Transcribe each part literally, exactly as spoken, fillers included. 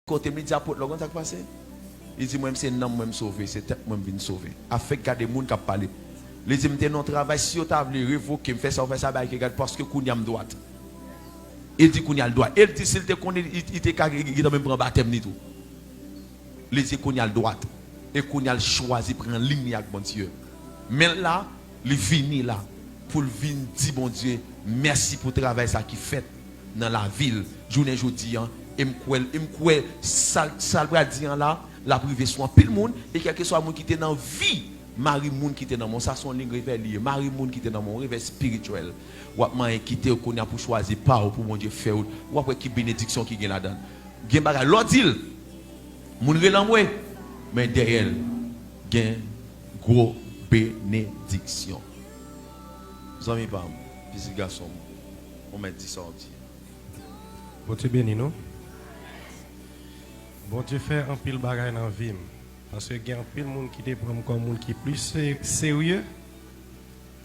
kote m, li di, "Apot la, w konn sa k pase?" Li di, "Mwen, m se nanm mwen m sove, se tèt mwen m vin sove." Afèk gade moun k ap pale. Li di, "M te nan yon travay, si yo ta vle revoke m, fè sa ou fè sa, bagay ki gade, paske kounye a m dwat." Li di, "Kounye a l dwat." E l di, si l te konnen, li, li te ka gentan menm pran batèm li tou. Li di, "Kounye a l dwat." E kounye a l chwazi pran liy li ak Bondye. Men l la, li vini la pou l vin di Bondye mèsi pou travay sa ki fèt nan lavi l jounen jodi a. E m kwè, e m kwè sa, sa l pral di an la, l ap rive sou anpil moun, e kèlkeswa moun ki te nan vi mari moun ki te nan men w, sa se yon liy revè li ye, mari moun ki te nan men w, revè espirityèl. W ap manyen kite yo kounye a pou chwazi pa w, pou Bondye fè w, w ap wè ki benediksyon ki gen ladan l. Gen bagay, lè w di l, moun rele anmwe, men dèyè l, gen gwo benediksyon. Zanmi pa m, pitit gason m, ou mèt di sa w di. Bondye beni nou. Bondye fè anpil bagay nan vi m. Paske gen anpil moun ki te pran m kòm moun ki plis se-, serye.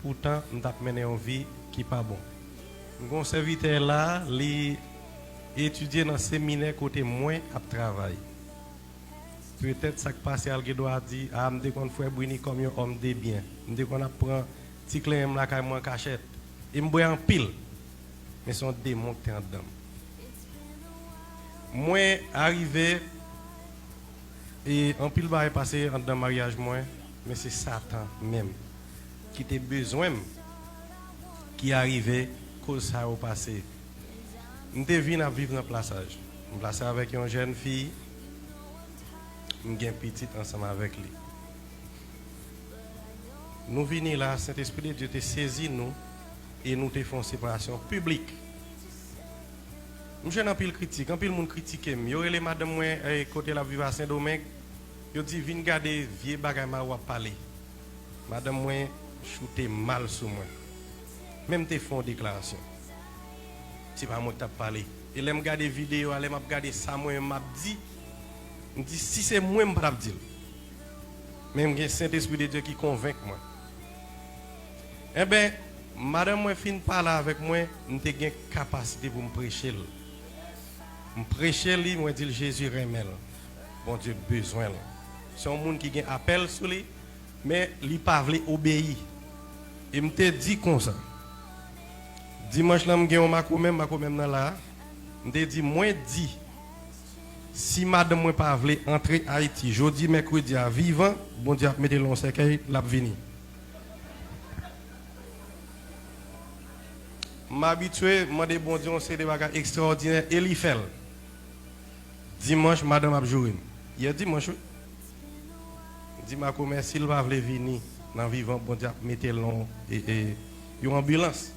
Poutan, m t ap mennen yon vi ki pa bon. M gen yon sèvitè la, li etidye nan seminè kote mwen ap travay. Petèt sa k pase a, l gendwa di, "A, m te konn frè Brini kòm yon òm de byen. M te konn ap pran ti klenyen m lakay mwen an kachèt. E m bwè anpil." Men se yon demon ki te anndan m. Mwen arive, e anpil bagay pase anndan maryaj mwen, men se Satan menm ki te bezwen m, ki arive koz sa yo pase. M te vin ap viv nan Plasaj. M plase avèk yon jèn fi, m gen pitit ansanm avèk li. Nou vini la, Sentespri de Dye te sezi nou e nou te fè yon separasyon piblik. M jwenn anpil kritik, anpil moun kritike m. Yo rele madanm mwen, eh, kote l ap viv a Sendomeng, yo di, "Vin gade vye bagay mari w ap pale." Madanm mwen choute mal sou mwen. Men m te fè yon deklarasyon. Se pa mwen ki t ap pale. E lè m gade videyo a, lè m ap gade sa mwen menm m ap di, m di, "Si se mwen, m pa t ap di l." Men m gen Sentespri de Dye ki konvenk mwen. Enben, madanm mwen fin pale avèk mwen, m te gen kapasite pou m preche l. M preche li, mwen di l Jezi renmen l. Bondye bezwen l. Se yon moun ki gen apèl sou li, men li pa vle obeyi. E m te di konsa, dimanch lan, m gen yon makomè, makomè m nan la a. M te di, mwen di, si madanm mwen pa vle antre Ayiti jodi mèkredi a vivan, Bondye ap mete l nan yon sèkèy, l ap vini. M abitye mande Bondye yon seri de bagay ekstraòdinè e li fè l. Dimanch, madanm ap joure m. Yè dimanch, wi. M di makomè, si l pa vle vini nan vivan, Bondye ap mete l nan yon, e, e, yon anbilans.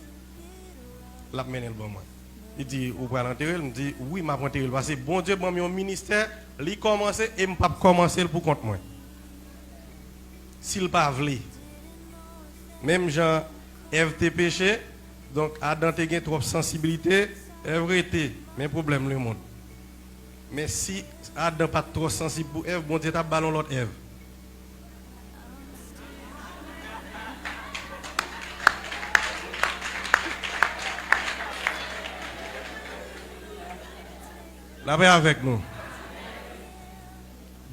L ap mennen l ban mwen. Li di, "Ou pral antere l?" M di, "Wi, m ap antere l, paske Bondye ban m yon ministè, li kòmanse e m p ap kòmanse l pou kont mwen. Si l pa vle." Menm jan Èv te peche, donk Adan te gen twòp sansibilite, Èv rete, men pwoblèm lemonn. Men si Adan pa t twò sansib pou Èv, Bondye t ap ba l yon lòt Èv. Lapè avèk nou.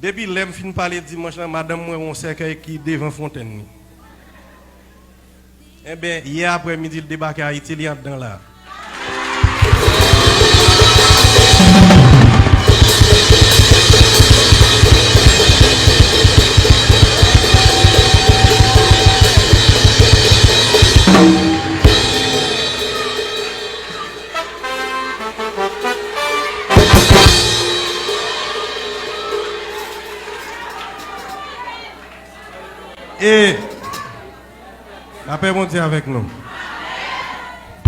Depi lè m fin pale dimanch lan, madanm mwen wè yon sèkèy ki devan fontèn li. Enben, yè aprè midi, l debake Ayiti, li anndan la. E lapè Bondye avèk nou.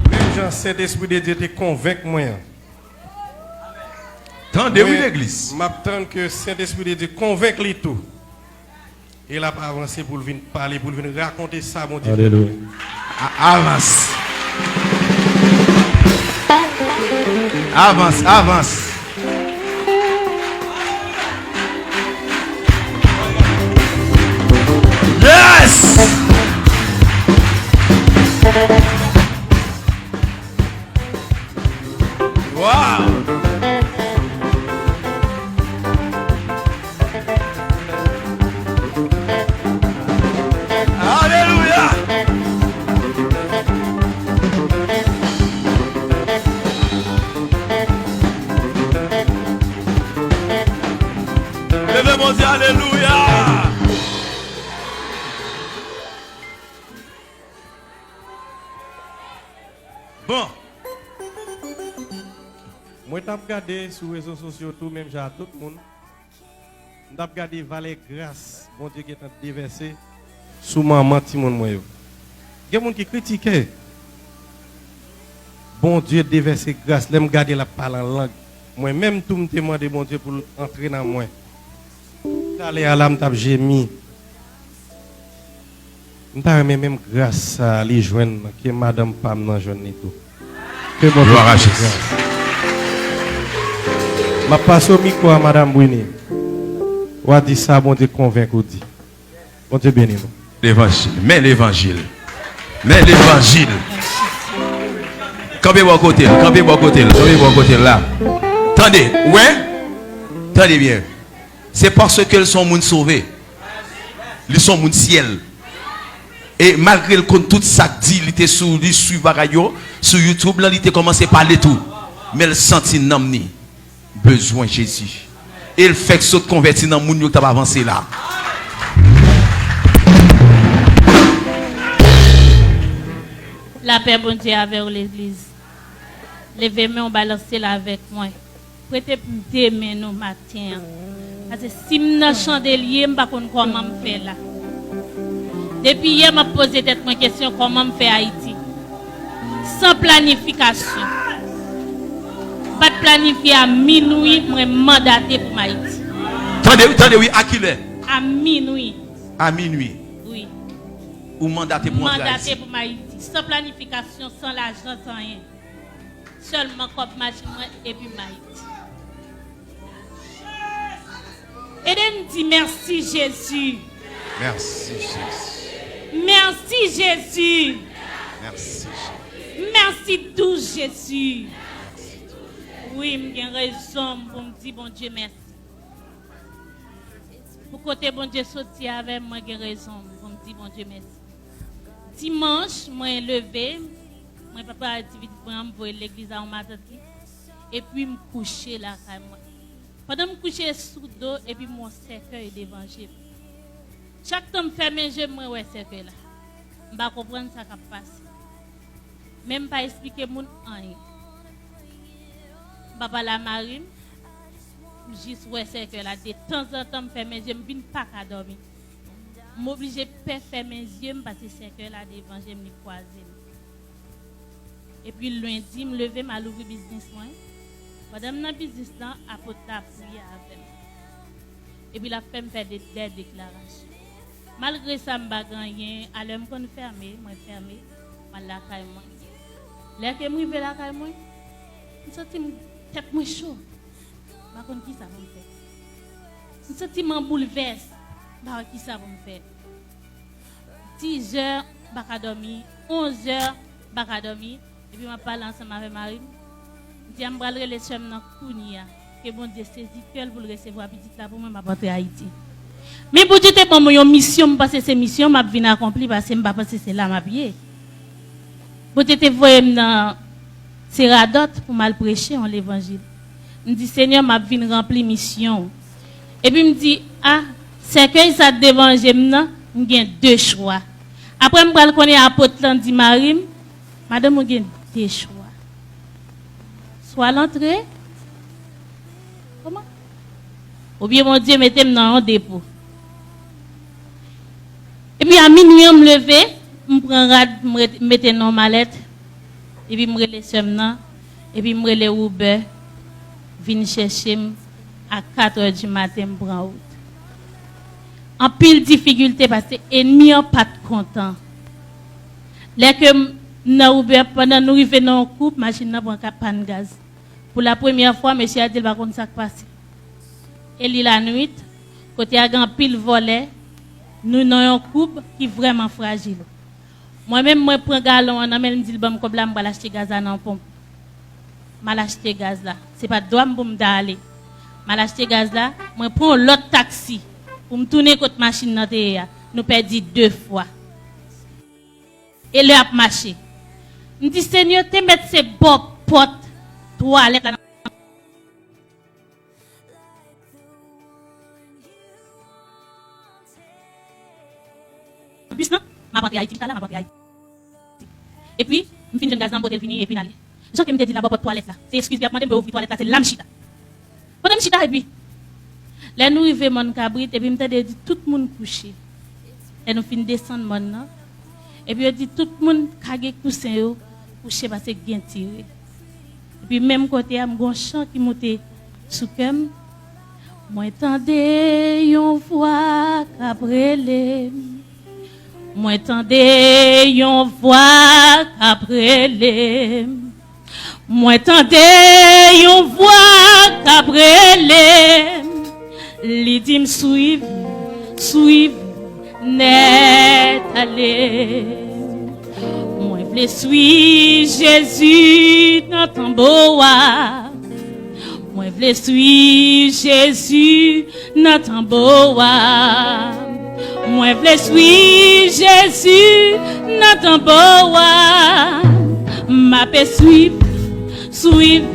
Menm jan Sentespri de Dye te konvenk mwen an. Tande wi, legliz. M ap tann ke Sentespri de Dye konvenk li tou. E l ap avanse pou l vin pale, pou l vin rakonte sa Bondye fè. Alelouya. A-, avans. Avans, avans. Yes! Wow! Bondye, alelouya. Bon. Mwen t ap gade sou rezo sosyo tou, menm jan a tout moun. M t ap gade valè gras Bondye gentan devèse sou manman timoun mwen yo. Gen moun ki kritike. Bondye devèse gras. Lè m gade l ap pale an lang. Mwen menm tou, m te mande Bondye pou l antre nan mwen. Talè a la, m t ap jemi. M ta renmen menm gras sa a li jwenn ke madanm pa m nan jwenn li tou. Ke Bondye Glwa a Jezi. M ap pase w mikwo a, madanm Brini. W a di sa Bondye konvenk ou di. Bondye beni nou. Levanjil. Men levanjil. Men levanjil. Kanpe bò kote l, kanpe bò kote l, kanpe bò kote l la. Tande, ou wè? Tande byen. Se paske l se yon moun sove. Li se yon moun syèl. E malgre l konn tout sa k di, li te sou, li swiv bagay yo, sou YouTube lan, li te kòmanse pale tou. Men l santi nanm ni bezwen Jezi. E l fèk sot konvèti nan moun yo k t ap avanse la. Lapè Bondye avè w, legliz. Leve men w, balanse l avèk mwen. Prete m de men nou maten an. Paske si m nan chandelye, m pa konn kòman m fè la. Depi yè, m ap poze tèt mwen kesyon, kòman m fè Ayiti? San planifikasyon. M pa t planifye a minwi, mwen mandate pou m Ayiti. Tande wi, tande wi, a kilè? A minwi. A minwi. Wi. Ou mandate pou antre Ayiti. Mandate pou m Ayiti. San planifikasyon, san lajan, san anyen. Sèlman kòb machin mwen epi m Ayiti. Ede m di mèsi, Jezi. Mèsi, Jezi. Mèsi, Jezi. Mèsi, Jezi. Mèsi, dous Jezi. Wi, m gen rezon pou m di Bondye mèsi. Pou kote Bondye soti avè m, mwen gen rezon pou m di Bondye mèsi. Dimanch, mwen leve, mwen prepare ti pitit mwen an, m voye l legliz a yon matant li, epi m kouche lakay mwen. Pandan m kouche sou do, epi m wè yon sèkèy devan je m. Chak tan m fèmen je m, mwen wè sèkèy la. M pa konprann sa k ap pase. Men m pa esplike moun anyen. M pa pale a mari m. M jis wè sèkèy la. De tanzantan, m fèmen je m, m vin pa ka dòmi. M oblije pè fèmen je m, paske sèkèy la devan je m, li kwaze m. Epi lendi, m leve, m al ouvri biznis mwen. Pandan m nan biznis lan, apot la ap priye avè m. Epi l ap fè m fè de, de deklarasyon. Malgre sa, m pa gen anyen. Alè m konn fèmen, mwen fèmen, m al lakay mwen. Lè ke m rive lakay mwen, m santi m, tèt mwen cho. M pa konn kisa pou m fè. M santi m an boulvès. M pa wè kisa pou m fè. Dizè, m pa ka dòmi. Onzè, m pa ka dòmi. Epi m ap pale ansanm avè mari m. M di a m pral rele sè m nan kounye a. Ke Bondye sezi kè l pou l resevwa pitit la pou mwen, m ap antre Ayiti. Men Bondye te ban mwen yon misyon, m panse se misyon m ap vin akonpli, paske m pa panse se la m ap ye. Bondye te voye m nan Seradòt pou m al preche yon levanjil. M di, Senyè, m ap vin ranpli misyon w. Epi m di, a, sèkèy sa t devan je m nan, m gen de chwa. Apre m pral konnen apot lan di mari m, madanm ou gen de chwa. Swa l antre, kòman? Oubyen Bondye mete m nan yon depo. Epi a minwi an, m leve, m pran rad, m ret-, m mete nan yon malèt, epi m rele sè m nan, epi m rele Uber, vin chèche m a katrè di maten, m pran wout. Anpil difikilte, paske ènmi an pa t kontan. Lè ke m nan Uber, pandan nou rive nan yon koub, machin nan pran ka-, pàn gaz. Pou la premyè fwa, mesye a di l pa konn sa k pase. E li lannuit, kote a gen anpil vòlè, nou nan yon koub ki vrèman frajil. Mwen menm, mwen pran galon an nan men l, m di l, ban m kòb la, m pral achte gaz la nan yon ponp. M al achte gaz la. Se pa t dwa m pou m ta ale. M al achte gaz la, mwen pran yon lòt taksi pou m tounen kot machin nan te ye a. Nou pèdi de fwa. E lè ap mache. M di, Senyè, te mèt se bò pòt twalèt la. bis lan, m ap antre Ayiti, m ta la, m ap antre Ayiti. Epi, m fin jwenn gaz lan, m pote l vini, epi n ale. Jan ke m te di l la bò pòt twalèt la, se eskiz li ap mande m pou yo ouvri twalèt la, se la m chita. Pandan m chita, epi, lè nou rive mòn kabrit, epi m tande yo di tout moun kouche. Lè nou fin desann mòn nan, epi yo di tout moun kage kousen yo, kouche paske gen tire. Epi menm kote a, m gon chan ki moute sou kè m. Mwen tande yon vwa k ap rele m. Mwen tande yon vwa k ap rele m. Mwen tande yon vwa k ap rele m. Li di m swiv, swiv nèt ale. Mwen vle swiv Jezi nan tanbou a. Mwen vle swiv Jezi nan tanbou a. Mwen vle swiv Jezi nan tanbou a. M ape swiv, swiv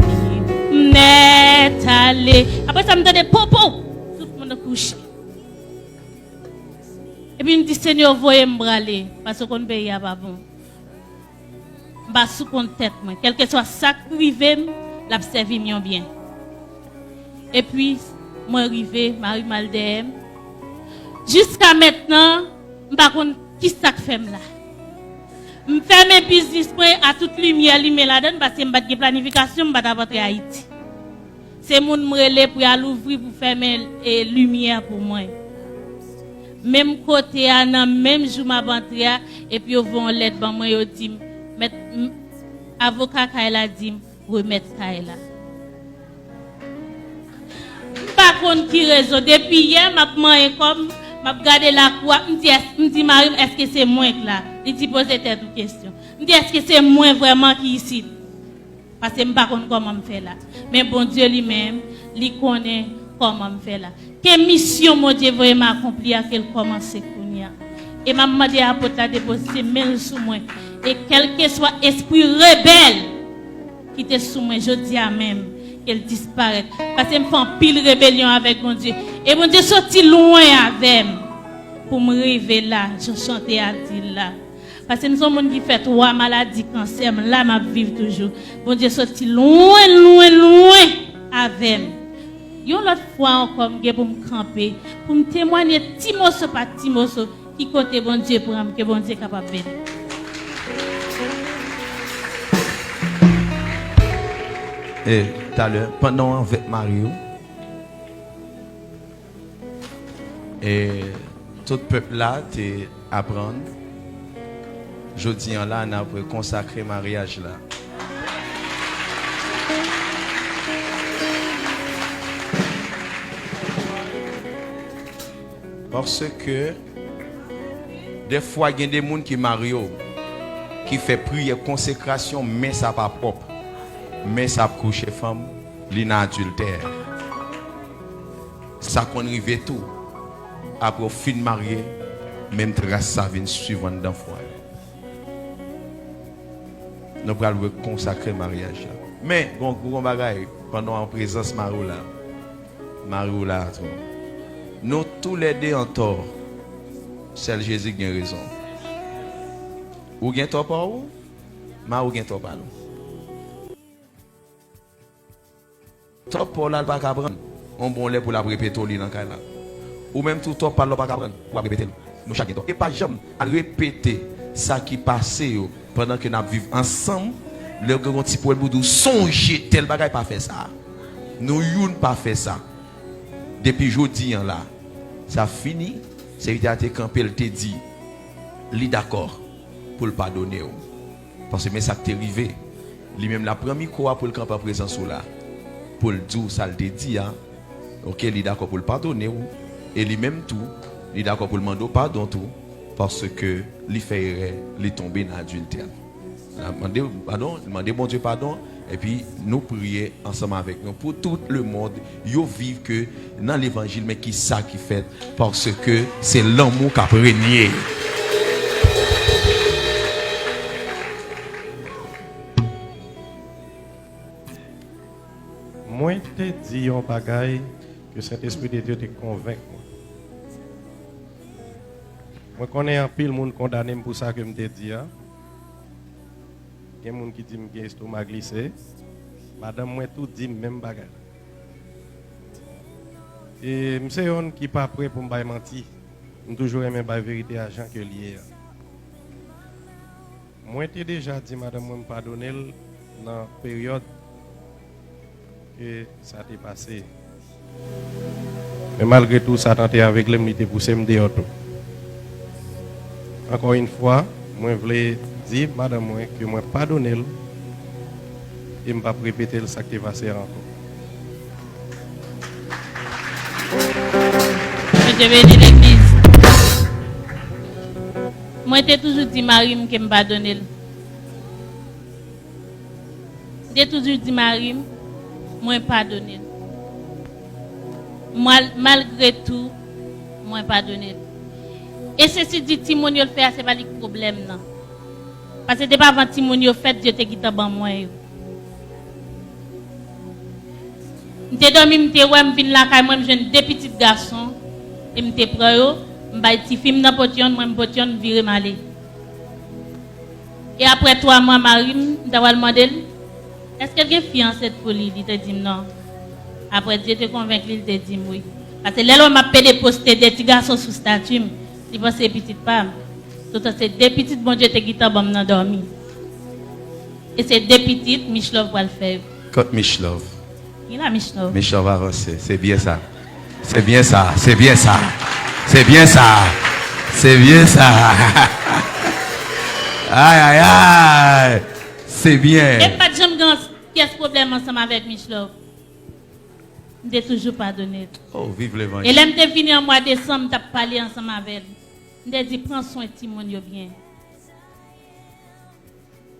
nèt ale. Apre sa, m tande popo. Tout moun kouche. Epi m di, Senyè, voye m prale, paske w konn peyi a pa bon. M pa sou kont tèt mwen. Kèlkeswa sa k rive m, l ap sèvi m yon byen. Epi, mwen rive, mari m al dèyè m. Jiska mentnan, m pa konn ki sa k fè m la. M fèmen biznis mwen a tout limyè limen ladan l, paske m pa t gen planifikasyon, m pa t ap antre Ayiti. Se moun m rele pou y al ouvri, pou fèmen, e, limyè pou mwen. Menm kote a, nan menm jou m ap antre a, epi yo voye yon lèt ban mwen, yo di m, mèt, m, avoka kay la di m, remèt kay la. M pa konn ki rezon. Depi yè, m ap manyen kò m, m ap gade lakou a, m di, èske, m di mari m, èske se mwen k la? Li di, poze tèt ou kesyon. M di, èske se mwen vrèman ki isit? Paske m pa konn kòman m fè la. Men Bondye li menm, li konnen kòman m fè la. Ke misyon Bondye voye m akonpli a, ke l kòmanse kounye a. E m ap mande apot la depoze men l sou mwen. E kèlkeswa espri rebèl ki te sou mwen jodi a menm, ke l disparèt. Paske m fè anpil rebelyon avèk Bondye. E Bondye soti lwen avè m pou m rive la, jan chante a di l la. Paske m se yon moun ki fè twa maladi kansè, m la m ap viv toujou. Bondye soti lwen, lwen, lwen avè m. Yon lòt fwa ankò, m gen pou m kanpe, pou m temwanye ti moso pa ti moso ki kote Bondye pran m, ke Bondye kapab beni. E talè, pandan w avèk mari w, e tout pèp la te aprann, jodi an la, n ap konsakre maryaj la. Paske, dèfwa, gen de moun ki marye w, ki fè priyè konsekrasyon, men sa pa pwòp. Men sa ap kouche fanm, li nan adiltè. Sa konn rive tou. Apre w fin marye, menm tras sa vin swiv anndan fwaye. Nou pral rekonsakre maryaj la. Men, gon, gon bagay, pandan w an prezans mari w la, mari w la tou. Nou toulède an tò. Sèl Jezi k gen rezon. Ou gen tò pa w, mari w gen tò pa l. Tò pa w la, l pa ka pran. On bon lè pou l ap repete w li nan kay la. Ou menm tou, tò pa l la, w pa ka pran pou w ap repete l. Nou chak gen tò. E pa janm al repete sa ki pase yo pandan ke n ap viv ansanm. Lè w gen yon ti pwoblèm, ou di w sonje tèl bagay, pa fè sa. Nou youn pa fè sa. Depi jodi an la, sa fini. Sèvitè a te kanpe, l te di li dakò pou l padone w. Paske men sa k te rive. Li menm l ap pran mikwo a pou l kanpe an prezans ou la. Pou l di w sa l te di a. Oke, li dakò pou l padone w. E li menm tou, li dakò pou l mande w padon tou. Paske li fè erè, li tonbe nan adiltè. L ap mande padon, li mande Bondye padon. Epi nou priye ansanm avèk nou pou tout lemonn yo viv ke nan levanjil, men ki sa ki fèt, paske se lanmou k ap renye. Mwen te di yon bagay ke Sentespri de Dye te konvenk mwen. Mwen konnen anpil moun kondane m pou sa ke m te di a. Gen moun ki di m gen estoma glise. Madanm mwen tou di m menm bagay la. E m se yonn ki pa prè pou m bay manti. M toujou renmen bay verite a jan ke l ye a. Mwen te deja di madanm mwen m padone l nan peryòd ke sa te pase. Men malgre tou, Satan te avegle m, li te pouse m deyò tou. Ankò yon fwa, mwen vle di madanm mwen ke mwen padone l e m p ap repete l sa k te pase a ankò. Bondye beni legliz. Mwen te toujou di mari m ke m padone l. M te toujou di mari m, mwen padone l. Mal-, malgre tou, mwen padone l. E sesi di timoun yo l fè a, se pa li k pwoblèm nan. Paske depi avan timoun yo fèt, Dye te gentan ban mwen yo. M te dòmi, m te wè, m vin lakay mwen, m jwenn de pitit gason, e m te pran yo, m bay tifi m nan pot yonn, mwen m pot yonn, m vire m ale. E apre twa mwa, mari m, m ta pral mande l, èske l gen fi ansent pou li? Li te di m non. Apre Dye te konvenk li, li te di m wi. Paske lè l wè m ap pede poste de ti gason sou estati m, li panse se pitit pa m. Poutan se de pitit Bondye te gentan ban m nan dòmi. E se de pitit Michlove pral fè yo. Kot Michlove? Li la, Michlove. Michlove avanse. Se byen sa. Se byen sa. Se byen sa. Se byen sa. Se byen sa. Ay, ay, ay. Se byen. E m pa t janm gen pyès pwoblèm ansanm avèk Michlove. M te toujou padone l. Oh, viv levanjil. E lè m te vini an mwa desanm, m t ap pale ansanm avè l. M te di, pran swen timoun yo byen.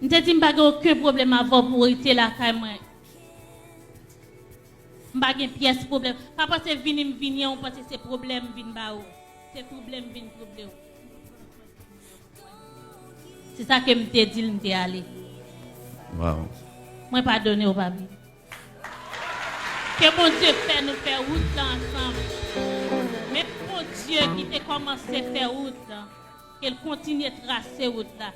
M te di, m pa gen okenn pwoblèm avè w pou w rete lakay mwen. M pa gen pyès pwoblèm. Pa panse vini m vini an, ou panse se pwoblèm m vin ba ou. Se twouble m vin twouble w. Se sa ke m te di l, m te ale. Wow. Mwen padone w, papi. Ke Bondye fè nou fè wout la ansanm. Men Bondye ki te kòmanse fè wout la, ke l kontinye trase wout la.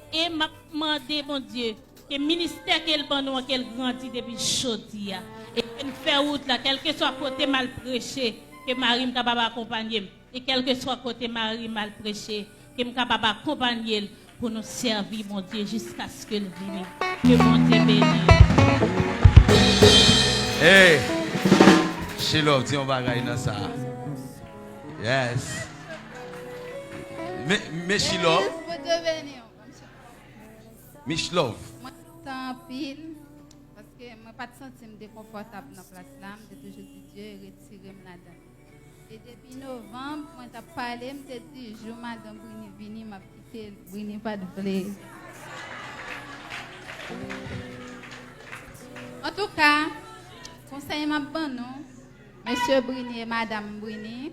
E m ap mande Bondye ke ministè ke l ban nou an, ke l grandi depi jodi a. E ke n fè wout la, kèlkeswa kote m al preche, ke mari m kapab akonpanye m. E kèlkeswa kote mari m al preche, ke m kapab akonpanye l pou nou sèvi Bondye jiskaske l vini. Ke Bondye beni nou. Hey, She Love, di yon bagay nan sa. Yes. Men, men She Love. Bondye beni w. Michlove. Mwen kontan anpil, paske mwen pa t santi m dekonfòtab nan plas la, m te toujou di Dye retire m ladan l. E depi novanm, mwen t ap pale, m te di, jou madan Brini vini, m ap kite l. Brini pa t vle. Antouka, konsèy m ap ban nou, mesye Brini e madanm Brini,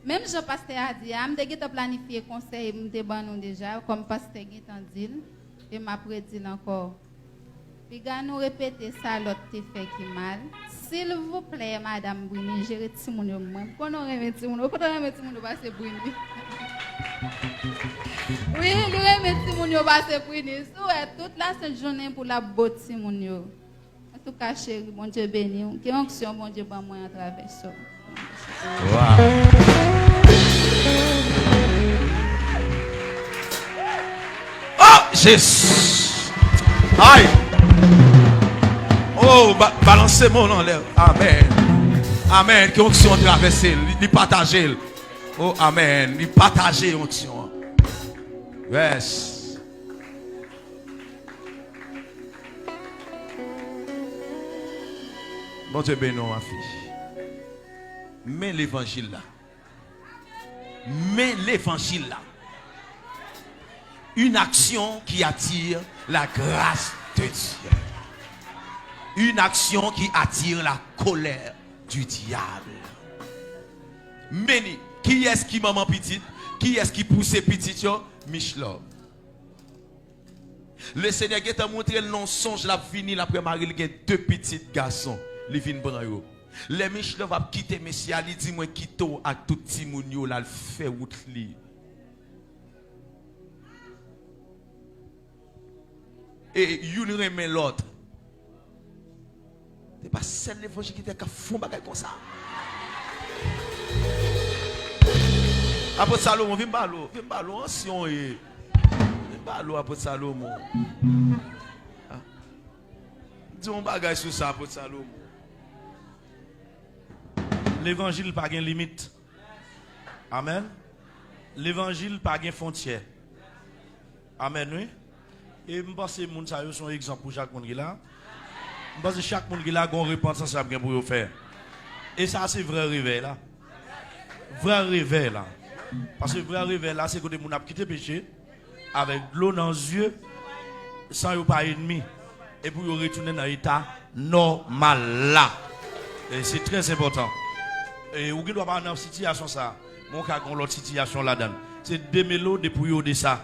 menm jan pastè a di a, m te gentan planifye konsèy m te ban nou deja, kòm pastè gentan di l, e m ap redi l ankò. Piga nou repete sa lòt te fè ki mal. Silvouplè, madanm Brini, jere timoun yo pou mwen. M konnen w renmen timoun yo. Ou konnen w renmen timoun yo pase Brini. Wi, li renmen timoun yo pase Brini. Si w wè, tout lasent jounen pou l ap bo timoun yo. Antouka, cheri, Bondye beni w. Ke onksyon Bondye ban mwen atravè sa w. Wow. Oh, Jezi. Ay. Oh, ba-, balanse men w anlè. Amèn. Amèn. Ke onksyon an travèse l. Li, li pataje l. Oh, amèn. Li pataje onksyon an. Yes. Bondye beni w, ma fille. Men levanjil la. Men levanjil la. Une action qui attire la grâce de Dieu. Une action qui attire la colère du diable. Men li, kiyès ki manman pitit? Kiyès ki pouse pitit yo? Michlove. Lesenyè gentan montre l nan yon sonj, l ap vini, l ap wè mari l gen de pitit gason, li vin pran yo. Lè Michelan ap kite mesye a, li di, "Mwen kite w ak tout timoun yo," l al fè wout li. E youn renmen lòt. Se pa sèl levanjil ki te ka fè yon bagay konsa. Apot Salomon, vin ba lo, vin ba lo, ansyen w ye. Vin ba lo, Apot Salomon. Ah. Di yon bagay sou sa, Apot Salomon. Levanjil pa gen limit. Amèn. Levanjil pa gen fwontyè. Amèn, wi. E m panse moun sa yo se yon egzanp pou chak moun ki la. M panse chak moun ki la gon repantans y ap gen pou yo fè. E sa se vrè revèy la. Vrè revèy la. Paske vrè revèy la se kote moun ap kite peche avèk dlo nan zye san yo pa enmi. E pou yo retounen nan eta nòmal la. E se trè enpòtan. E ou gen dwa pa nan sitiyasyon sa, men w ka gen yon lòt sitiyasyon ladan l. Se demele w de pou yo de sa.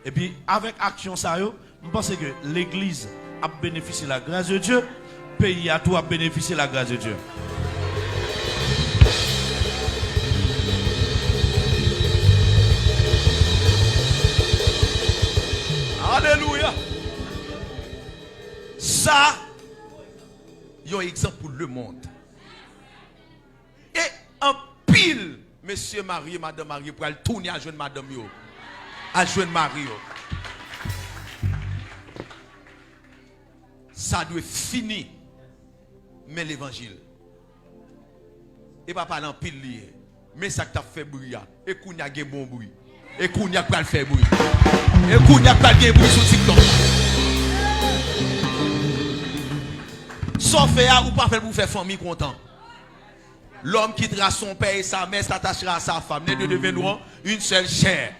Epi, avèk aksyon sa yo, m panse ke legliz ap benefisye la grâce de Dieu, peyi a tou ap benefisye la grâce de Dieu. Alelouya! Sa, yon egzanp pou lemonn. E anpil mesye marye, madanm marye pral tounen al jwenn madanm yo, al jwenn mari yo. Sa dwe fini. Men levanjil. E pa pale anpil li ye. Men sa k t ap fè bri a. E kounye a gen bon bri. E kounye a k pral fè bri. E kounye a k pral gen bri sou TikTok. Sa w fè a, ou pa fè l pou fè fanmi kontan. L'homme quittera son père et sa mère, s'attachera à sa femme. Les deux deviendront une seule chair.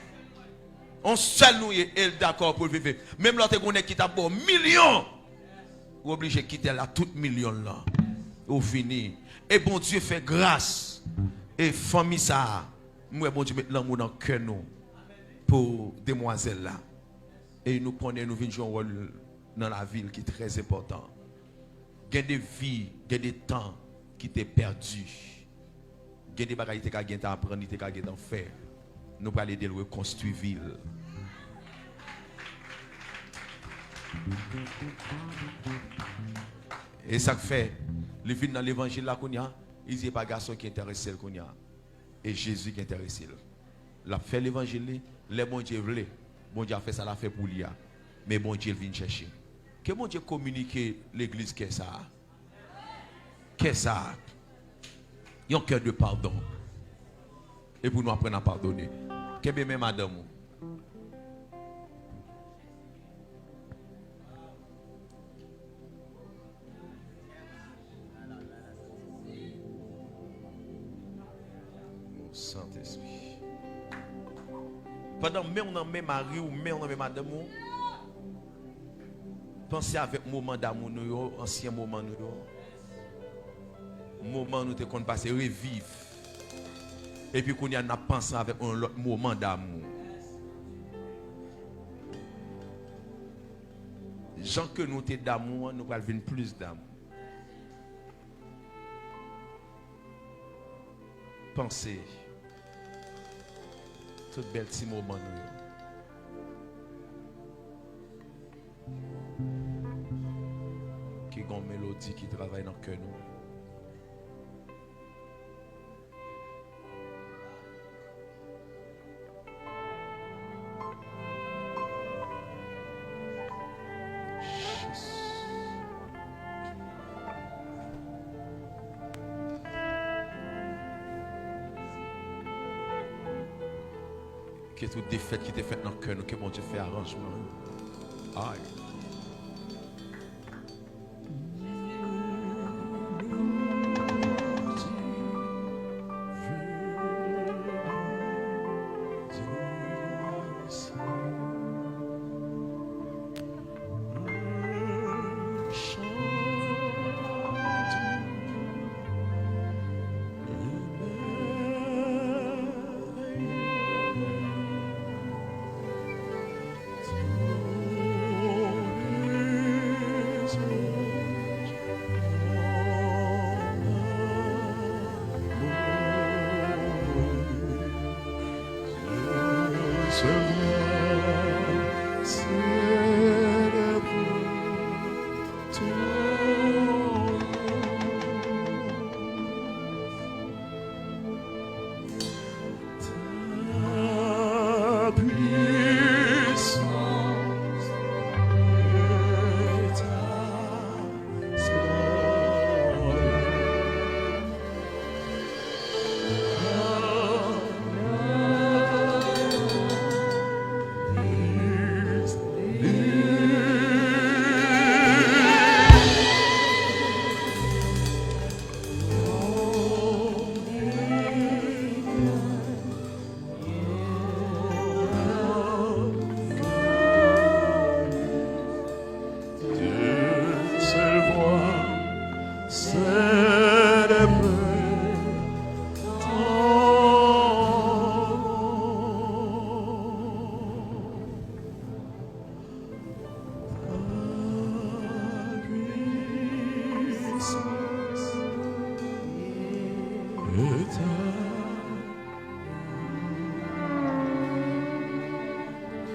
On sèl nou ye, e l dakò pou l viv. Menm lè w te gen yon nèg ki t ap ba w milyon, ou oblije kite l ak tout milyon l lan. Ou fini. E Bondye fè gras. E fanmi sa a, m wè Bondye met lanmou nan kè nou pou demwazèl la. E nou konnen nou vin jwe yon wòl nan lavi l ki trè enpòtan. Gen de vi, gen de tan ki te pèdi. Gen de bagay li te ka gentan aprann, li te ka gentan fè. Nou pral ede l rekonstwi vi l. E sa k fè, li vin nan levanjil la kounye a, li di e pa gason ki enterese l kounye a. E Jezi ki enterese l. L ap fè levanjil li, lè Bondye vle, Bondye ap fè sa l ap fè pou li a. Men Bondye l vin chèche. Ke Bondye kominike legliz kè sa a. Kè sa a. Yon kè de padon. E pou nou aprann a padone. Kenbe men madanm ou. Sentespri. Pandan men w nan men mari w, men w nan men madanm ou, panse avèk moman damou nou yo, ansyen moman nou yo. Moman nou te konn pase, reviv. Epi kounye a n ap panse avèk yon lòt moman damou. Jan ke nou te damou an, nou pral vin plis damou. Panse tout bèl ti moman nou yo. Ki gon melodi ki travay nan kè nou. Ke tout defèt ki te fèt nan kè nou, ke Bondye fè aranjman yo. Ay.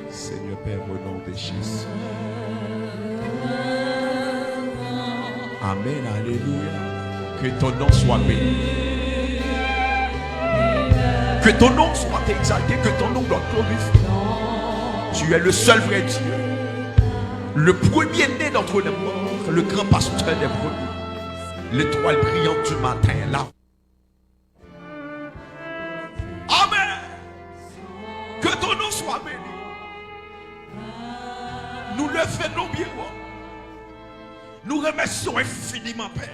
Seigneur Père, au nom de Jésus. Amen, alléluia. Que ton nom soit béni. Que ton nom soit exalté, que ton nom soit glorifié. Tu es le seul vrai Dieu, le premier-né d'entre les morts, le grand pasteur des brebis, l'étoile brillante du matin, la Amen. Que ton nom soit béni. Nou leve nou byen wo. Nou remèsye w enfiniman, Pè,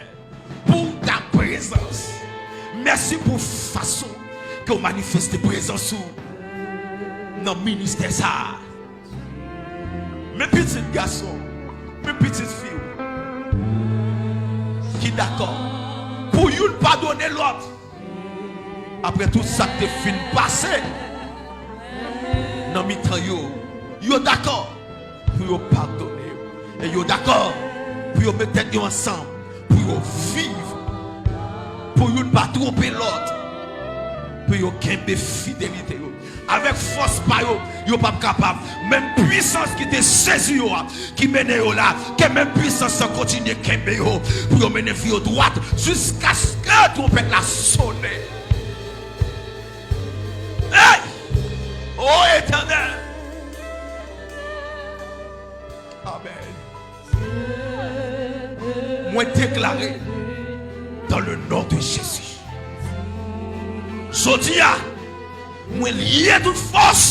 pou ta prezans. Mèsi pou fason ke w manifeste prezans ou nan ministè sa a. Men pitit gason, men pitit fi w ki dakò pou youn padone lòt. Apre tout sa k te fin pase nan mitan yo, yo dakò pou yo padone yo. E yo dakò pou yo met tèt yo ansanm, pou yo viv, pou youn pa twonpe lòt, pou yo kenbe fidelite yo. Avèk fòs pa yo, yo p ap kapab. Menm pwisans ki te sezi yo a, ki mennen yo la, ke menm pwisans lan kontinye kenbe yo, pou yo mennen vi yo dwat, jiskaske twonpèt la sonnen. Hey! O Etènèl! Amen. Mwen deklare, dans le nom de Jésus, jodi a, mwen lye tout fòs